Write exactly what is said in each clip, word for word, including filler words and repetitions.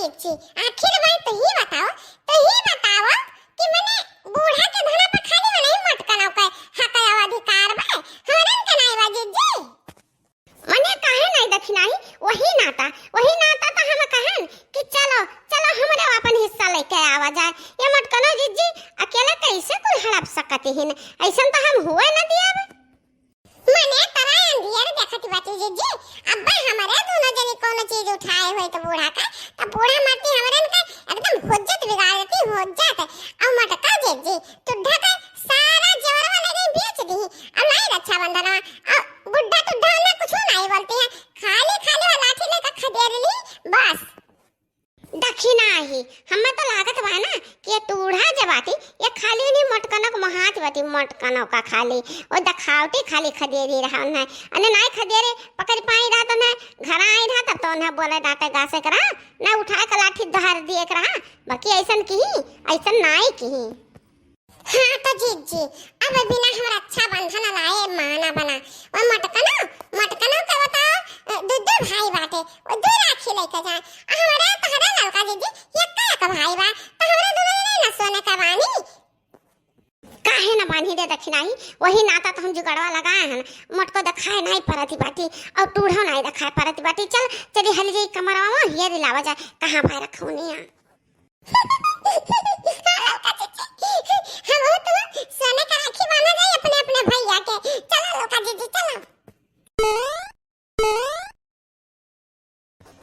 जीजी, आखिर भाई तू ही बताओ, तू ही बताओ कि मने बूढ़ा के धना पर खाली मने ही मटकनौ के हक और अधिकार बा, हमरन के नाई बा जीजी। मने काहे नाई दखिनाही, वही नाता, वही नाता तो हम कहन कि चलो, चलो हमरे अपन हिस्सा लेके आवा जाए। ये मटकनौ जीजी अकेले कैसे कुल हड़प सकती हिन, ऐसन तो हम हुए न दियाब। मने तोरा अंधियर देखत बाटी जीजी, अब्बे हमरे दोनों जनी कोनो चीज उठाए होई तो बूढ़ा का, तो बूढ़ा माटी हमरन का एकदम हुज्जत बिगाड़ देती, हुज्जत। और मटका जीजी, टुड्ढा का सारा जेवरवा लगे बेच दी, और नाई रक्षाबंधनवा, और बुढ़ा टुड्ढा ना कुछ नाई बोलती है, खाली खाली वो लाठी लेकर खदेड़ ली, बस। दखिनाही, हमें तो लागत बा ना कि ये टूढ़ा जे बाटी, ये खाली उन्हीं मटकनौ के मोहात बाटी, मटकनौ का खाली, वो दखावटी खाली खदेरी रहा उन्हें, अने नाई खदेरे, पकड़ पाई रहा तो उन्हें, घर आई रहा तब तो उन्हें बोले डांटे गासे करा, ना उठाए के लाठी धर दिए करा, बाकी ऐसन किही, ऐसन नाई किही। हाँ तो जीजी, अब बिना हम रक्षाबंधन लाए माना बना। वो मटकनौ, मटकनौ के बताओ, अ, दू दू भाई बाटे, वो दू राखी लेके जाए। आ हमरे तोहरे ललका जीजी, यक्का एक भाई बा, तो हमरे दोनों जने न सोने का बानी। काहे न बानी रे दखिनाही, वही नाता तो हम जुगाड़वा लगाए हन। मटको देखाए नाई परती बाटी, और टूढ़ो नाई देखाए परती बाटी। चल, चली हली जाई कमरवा में, हियर लावा जाए, कहाँ भाई रखौनिया। हाँ, ललका जीजी, हम हो तो सोने का राखी बांधा जाए अपने अपने भैया के। चलो ललका जीजी, चलो।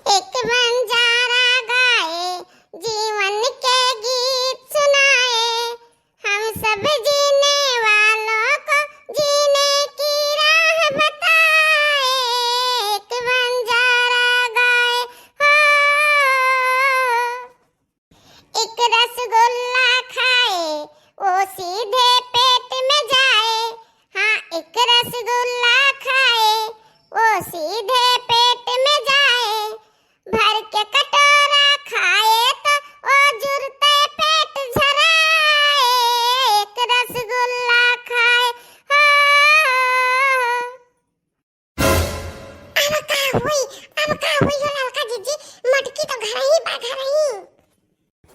एक बंजारा गाए, जीवन के गीत सुनाए, हम सब जीने वालों को जीने की राह बताए। एक बंजारा गाए, हो। एक रसगुल्ला खाए, वो सीधे पेट में जाए। हाँ, एक रसगुल्ला खाए, वो सीधे पेट में जाए। भर के कटोरा खाए तो वो जुरते पेट झराए। एक रसगुल्ला खाए, हाँ। अब का हुई, अब का हुई हो ललका जीजी, मटकी तो घर ही बा, घर ही।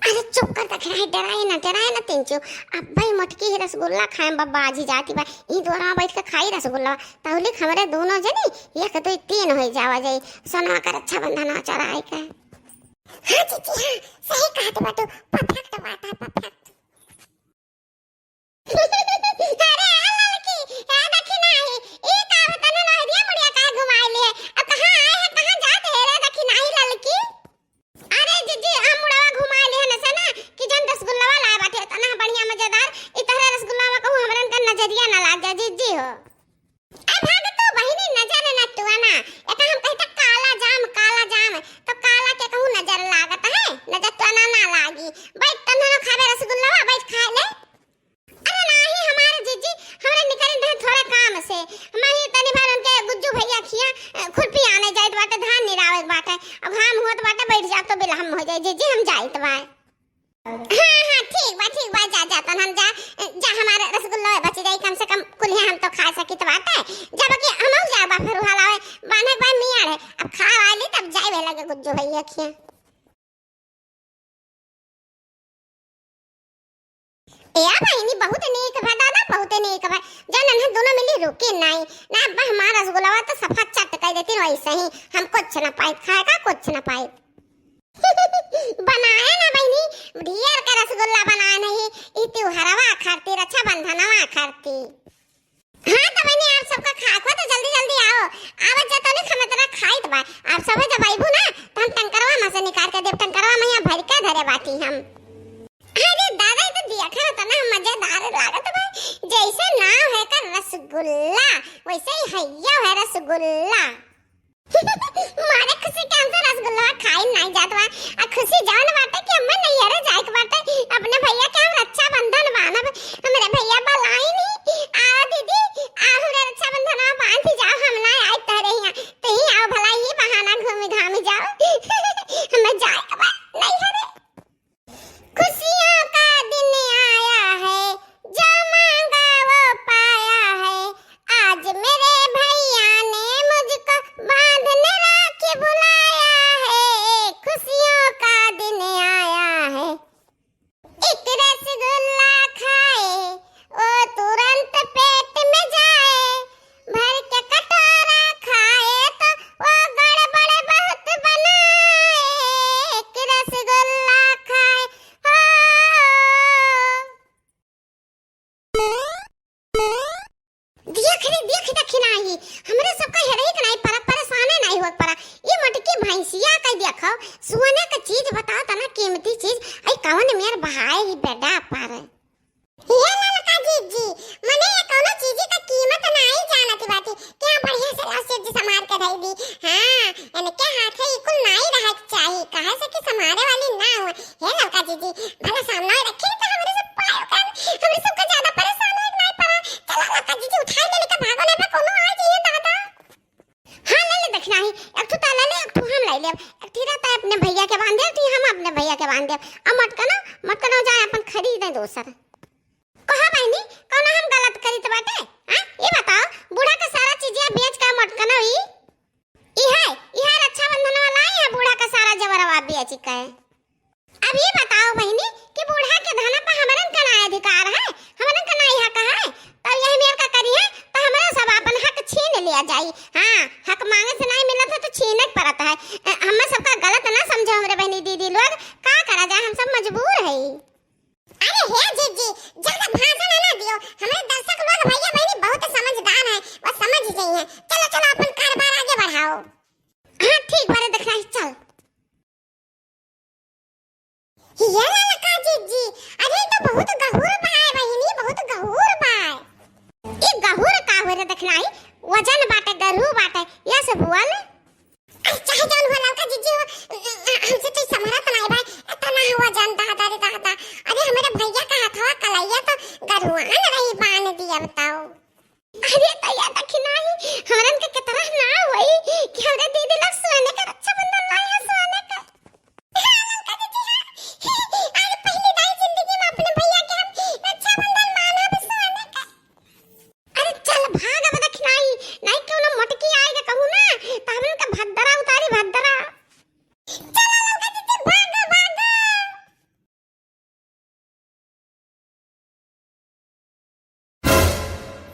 अरे चुप कर, देख रहा है, डराए ना, डराए ना तेंचू। अब भाई मटकी ही रसगुल्ला खाए बा, बाजी जाती बा, ई द्वारा बैठ के खाई रसगुल्ला, तहलिक हमरे दोनों जनी एक दो तीन हो जावा जाई, सोनवा का रक्षाबंधन चढ़ाए के। हाँ जीजी हाँ, सही कहत बा तू, परफेक्ट बात है, परफेक्ट। अरे ए ललकी, ए दखिनाही, ई का तने नहरिया मुड़िया काहे घुमाई लिए? अब कहाँ आए हैं, कहाँ जात है रे दखिनाही ललकी? अरे जीजी, हम मुड़वा घुमाई लिए न से ना कि जन रसगुल्लावा लाए बाटे, इतना बढ़िया मजेदार, ई तहरे रसगुल्लावा कहूँ हमरन का नजरिया ना लाग जाए जीजी हो। ए भाग तू बहिनी, नजर न टुआना, एका हम कहित काला जाम, काला जाम, तो काला के कहूँ नजर लागत है, नजर टुआना ना लागी। बैठ तन्हनो खाबे रसगुल्लावा, बैठ खाए ले। अरे नाही हमारे जीजी, हमरे निकल रहे थोड़े काम से। हम ही तनी भर उनके गुज्जू भैया खिया, अ, खुरपी आने जाइत बाटे, धान निरावे के बाटे। अब घाम होत बाटे, बैठ जाब तो बिलहम हो जाए जीजी, हम जाइत बाए। हाँ, हाँ, ठीक बा, ठीक बा, जा, जा, तन हम जा, अ, जा, हमारे रसगुल्ला बच जाई, कम से कम कुल्हे हम तो खा सकित बाटे। जब कि हम जाए बा, फिर उहालावे, बान्हे के बाद मियाँ रहे। अब खा वाली, तब जाए लगे गुज्जू भैया खिया। ए बहिनी, बहुत नीक बा दादा, बहुत नीक बा। जान, हम दोनों मिली रुकी नाई। ना अब्बा, हमार रसगुल्लावा तो सफा चट कर देती वैसे ही। हम कुछ ना पाई खाए का, कुछ ना पाई। बनाए ना बहिनी, ढेर का रसगुल्ला बनाए नहीं, ई त्योहारवा खातिर, रक्षाबंधनवा खातिर। हाँ, तो बहिनी, आप सबका खाक हो तो जल्दी जल्दी आओ। आवत जाता नहीं, हम इतना खाइत बा। आप सब जब अइबू ना, तो हम टंकरवा में से निकाल के देब। टंकरवा में यहाँ भर के धरे बाटी हम। अरे दादा, ई तो दिया खाना तना मजेदार लागत बा। जैसे नाव है का रसगुल्ला, वैसे ही हैया है रसगुल्ला। मारे खुशी के हमसे रसगुल्ला खाई नहीं जात बा। आ खुशी जान बाटे कि हमें नैहरे जाए के बाटे, अपने भैया के हम रक्षाबंधन बांधब। हमरे भैया बलाई नहीं, आओ दीदी, आओ हमरे रक्षाबंधन बांध ही जाओ, हम ना आए तहरे यहाँ, तो ही आओ भला ही बहाना घूमी घामी जाओ। हमें जाए के बा नैहरे। खुशियों का दिन आया है, जो मांगा वो पाया है। आज मेरे भैया ने मुझको बांधने राखी बुलाया है। खुशियों का सोने का चीज बताओ, तना कीमती चीज, आई कौन मेर बहाए ही बेडा पर। ये ललका जीजी, मने ये कौनो चीज का कीमत नाई जानत बाटी। क्या बढ़िया से लाओ सेठ जी संभार के धई दी। हाँ, इनके हाथे ई कुल नाई रहे के चाही, काहे से कि संभारे वाली ना हो। हे ललका जीजी, भला सामना रखी तो हमरे से पायो कर, हमरे सबका ज्यादा परेशान होए के नाई पड़ा। चला ललका जीजी, उठाए के लेके भागो, नहीं पे कोनो आ जाइए दादा। हाँ, ले ले दखिनाही, एक ठो ता ले ले, एक ठो हम ले लेब, एक ठो रहता है अपने भैया के बांध देब, एक ठो हम अपने भैया के बांध देब। अब मटकनो, मटकनो जाए अपन खरीदे दोसर। कहो बहिनी, कौनो हम गलत करित बाटे? हाँ, ये बताओ, बूढ़ा का सारा चीजिया बेच के मटकनो ई? ई है, ई है रक्षाबंधन वाला आई है बूढ़ा का सारा जवरवा बेच के। अब ये बताओ बहिनी कि बूढ़ा के धना पर हमरन का ना अधिकार है, हमरन का ना हक है, तब यही मेर का करी है, तो हमरा सब अपन हक छीन लिया जाई। हाँ, हक मांगे से नहीं मिलत है तो छीने के पड़त है। अ, हमें सबका गलत ना समझो हमरे बहिनी दीदी लोग, का करा जाए, हम सब मजबूर है। अरे हे जीजी, ज्यादा भाषण ना दियो, हमरे दर्शक लोग भैया बहिनी बहुत समझदार है, वो समझ जाई है। चलो चलो अपन कारोबार आगे बढ़ाओ। हाँ ठीक बारे देख रही, चल। ये ललका जीजी, अरे ई तो बहुत गहूर बाय बहिनी, बहुत गहूर बाय। ई गहूर का हो रे दखिनाही? वजन बाटे, गरू बाटे, या से बोल। अरे चाहे जौन हो ललका जीजी हो, हमसे तो संभरत नाई बाय, इतना वजन दादा रे दादा। अरे हमरे भैया का हथवा कलैया तो गरुआन रही बांध दिया बताओ। अरे तैया दखिनाही, हमरन के कितना ना होई कि हमरे दीदी लोग सोने का रक्षाबंधन लाई है, सोने का। हाँ, ललका दीदी, हाँ। अरे पहली बार जिंदगी में अपने भैया के हम रक्षाबंधन मानब सोने का। अरे चल भाग अब दखिनाही, नहीं कौनो मोटकी आएगा कहूँ ना, तो हमरन का भद्दरा उतारी भद्दरा। चल ललका दीदी, भाग, भाग।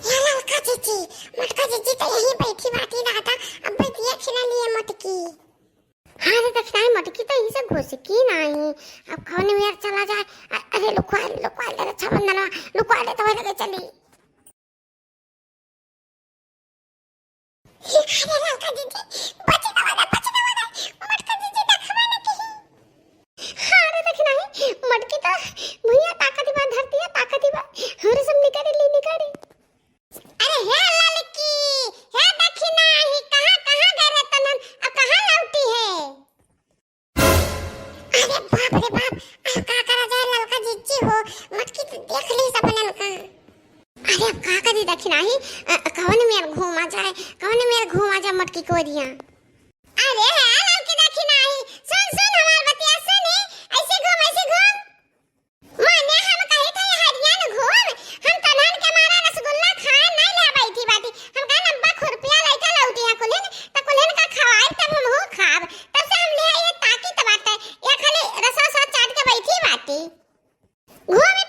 या ललका जीजी, मोटका जीजी तो यहीं बैठी बाटी दादा, अब बैठिए खिला लिए मोटकी। हाँ रे, दखिनाही मोटकी तो यहीं से घुसकी नाही, अब कौन मेर चला जाए। अ-, अरे लुकवा ले, लुकवा ले, रक्षाबंधन, लुकवा ले तो वही लगे चली। अरे ललका जीजी, बची ना वाला, बची ना वाला, मोटका जीजी देखबे न किही। हाँ रे, दखिनाही, मोटकी तो भुइया ताकत बा, धरतिया ताकत बा, हमरे सब निकरी ली, निकरी। अरे हे ललकी, हे दखिनाही, कहाँ, कहाँ गए रहे तनन, अब कहाँ लौटी है? अरे बाप रे बाप, अब का करा जाए ललका जीजी हो, मोटकी तो देख ली सबनन का। अरे अब का करी दखिनाही, अ, कौन मेर घूमा जाए, कौन मेर घूमा जाए मोटकी कोरिया। अरे हे ललकी दखिनाही, सुन सुन हमार बतिया सुन, ऐसे घूम, ऐसे घूम। माने हम कही थे हरियन घूम, हम तनहन के मारा रसगुल्ला खाए नहीं ले बैठी बाटी, हम कहा नब्बा खुरपिया लइका लौटी है कुलिन, त कुलिन का खवाई तब हम हो खाब, तब से हम ले ये ताकी त बाटे, या खाली रसवा सवा चाट के बैठी बाटी। घूमी